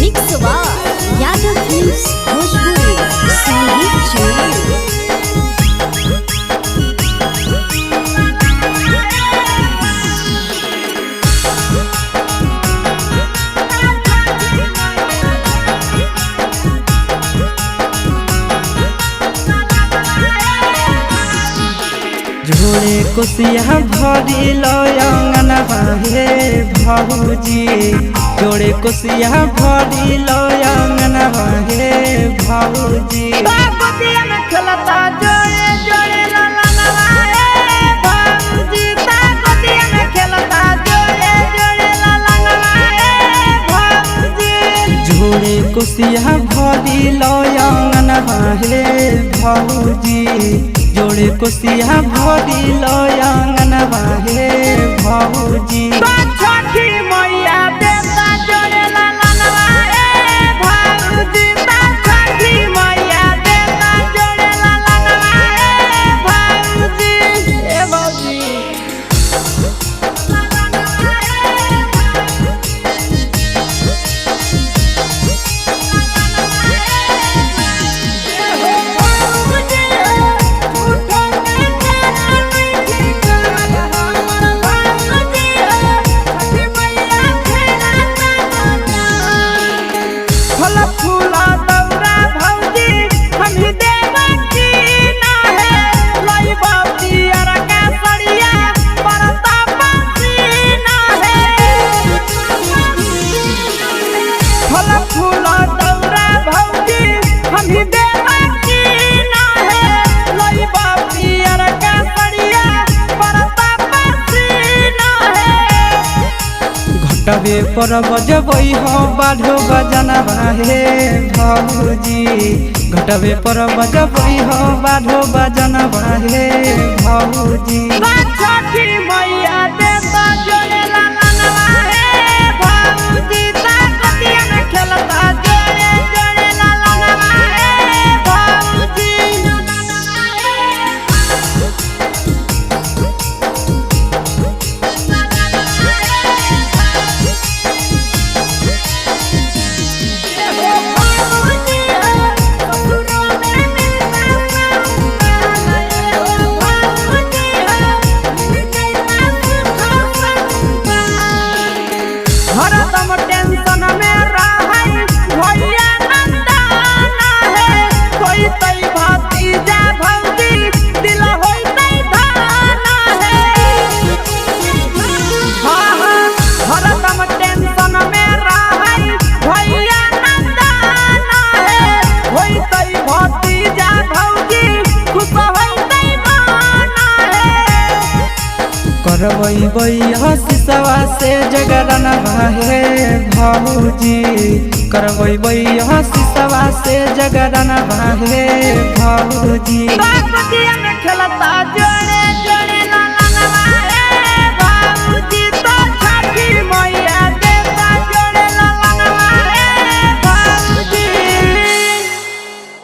Mix by Yadav films Bhojpuri Sandeep Chennai. झोरे कोसिया भरी लंगनवा हे भौजी, जोड़े कोसिया भरी लंगनवा हे भौजी। खेलता जोड़े जोड़े ललनवा हे भौजी, गोदिया में खेलता जोड़े जोड़े ललनवा हे भौजी। झोरे कोसिया भरी लंगनवा हे भौजी, जोड़े कोसिया भरी लंगनवा हे भौजी। छठी मैया देता जोड़े ललनवा हे भौजी, छठी मैया देता जोड़े ललनवा हे भौजी, हे भौजी। फल फूल दौरा भौजी हम ही देवा की ना है, लई बापियर के सड़िया परता पसीना है। फल फूल दौरा भौजी हम ही देवा की ना है, लई बापियर के सड़िया परता पसीना है। घटबे पर बजबै हो बाढ़ो बजनवा हे भौजी, घटबे पर बजबै हो बाढ़ो बजनवा हे भौजी। छठी मैया देता जोड़े ललनवा हे भौजी, गोदिया में खेलता जोड़े जोड़े ललनवा हे भौजी। हरदम टेंशन में रहै भैया नंदना है, कोई तई भतीजा भौजी दिल होई तई धाना है। हाँ हाँ, हरदम टेंशन में रहै भैया नंदना है, होई तई भतीजा भौजी खुश होई तई माना है। करबै हसीसवा से जगरनवा हे भौजी, करबै हसीसवा से जगरनवा हे भौजी। गोदिया में खेलता जोड़े